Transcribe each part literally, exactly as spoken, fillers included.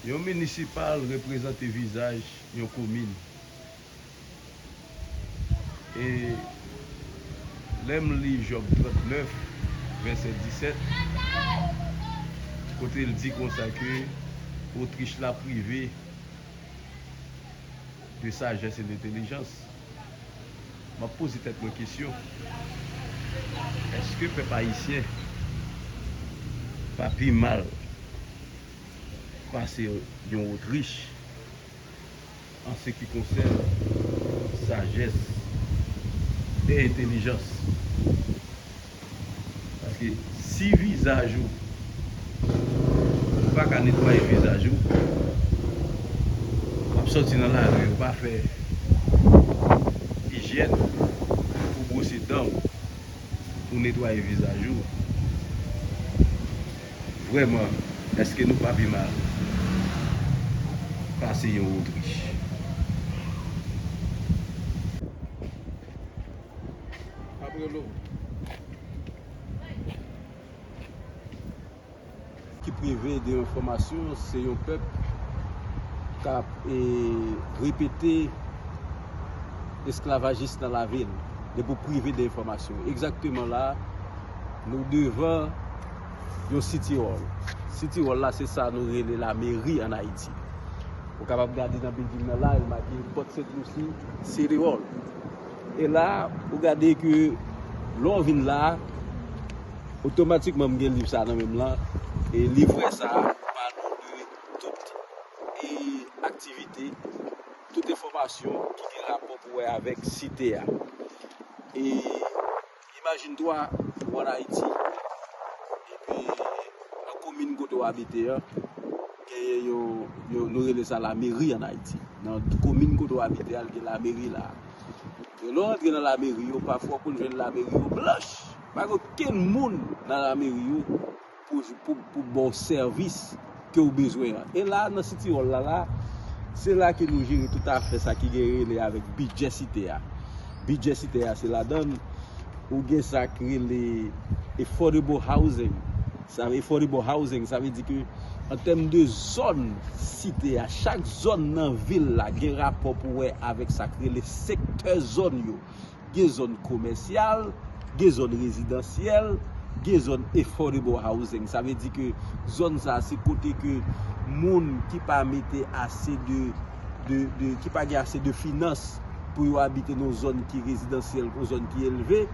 Yon minisipal reprezante vizaj yon komin. E lè m li Jòb trannèf, vèsè disèt, kote l di konsa ke Otrich la prive de sajès e de entèlijans. M ap poze tèt mwen kesyon, èske pèp ayisyen pa pi mal pase yon Otrich an se ki konsène sajès e entèlijans? Paske si vizaj ou, ou pa ka netwaye vizaj ou, w ap sòti nan lari, ou pa fè ijyèn pou bwose dan w, pou netwaye vizaj ou. Vrèman, èske nou pa pi mal pase yon Otrich? Apre lo. Ki prive de enfòmasyon, se yon pèp k ap, e, repete esklavajis nan lavi l, depi w prive de enfòmasyon. Egzakteman la, nou devan yon City Hall. City Hall la, se sa nou rele lameri ann Ayiti. Ou kapab gade nan bilding nan la, yo make Port Saint Lucie City Hall. E la, ou gade ke lè w vin la, otomatikman m gen liv sa nan men m lan, e livrè sa pa nou de tout, e, aktivite, tout enfòmasyon ki gen rapò pou wè avèk site a. E imajine twa, ou ann Ayiti, epi nan komin kote w abite an, genyen yon, yon, nou rele sa lameri ann Ayiti. Nan komin kote w abite a, gen lameri la. E lè w antre nan lameri yo, pafwa w konn jwenn lameri yo blanch. Pa gen okenn moun nan lameri yo pou, pou, pou ba w sèvis ke w bezwen an. E la, nan City Hall la, la, se la ke nou jere tout afè sa ki gen rele avèk bidjè site a. Bidjè site a, se ladan l ou gen sa k rele affordable housing. Sa, affordable housing, sa vle di ke an tèm de zòn site a, chak zòn nan vil la gen rapò pou wè avèk sa k rele sektè zòn yo. Gen zòn komèsyal, gen zòn rezidansyèl, gen zòn affordable housing. Sa vle di ke zòn sa se kote ke moun ki pa mete ase de, de, de, ki pa gen ase de finans pou yo abite nan zòn ki rezidansyèl, yon zòn ki elve,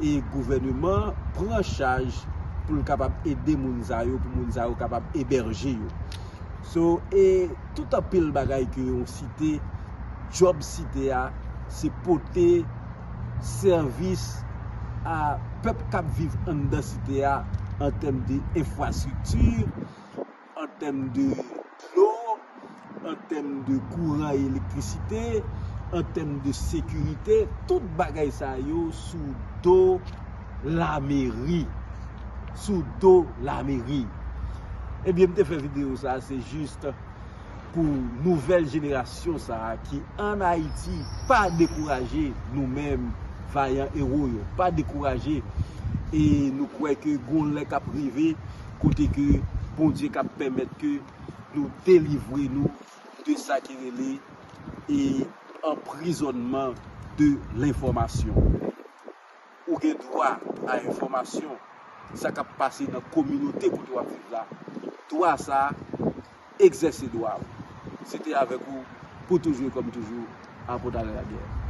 e gouvèneman pran chaj pou l kapab ede moun sa yo, pou moun sa yo kapab ebèje yo. So, e tout anpil bagay ke yon site, djòb site a, se pote sèvis a pèp k ap viv anndan site a, an tèm de enfrastrikti, an tèm de dlo, an tèm de kouran e elektrisite, an tèm de sekirite, tout bagay sa yo sou do lameri. Sou do lameri. Ebyen, m te fè videyo sa, se jis pou nouvèl jenerasyon sa a ki ann Ayiti pa dekouraje nou menm vayan ewo yo. Pa dekouraje e nou kwè ke gon lè k ap rive kote ke Bondye k ap pèmèt ke nou delivre nou de sa ki rele e anprizònman de lenfòmasyon. Ou gen dwa a enfòmasyon, sa k ap pase nan kominote kote w ap viv la. Dwa sa a, egzèse dwa w. Se te avèk ou pou toujou e kòm toujou, Apot Ale Lagè.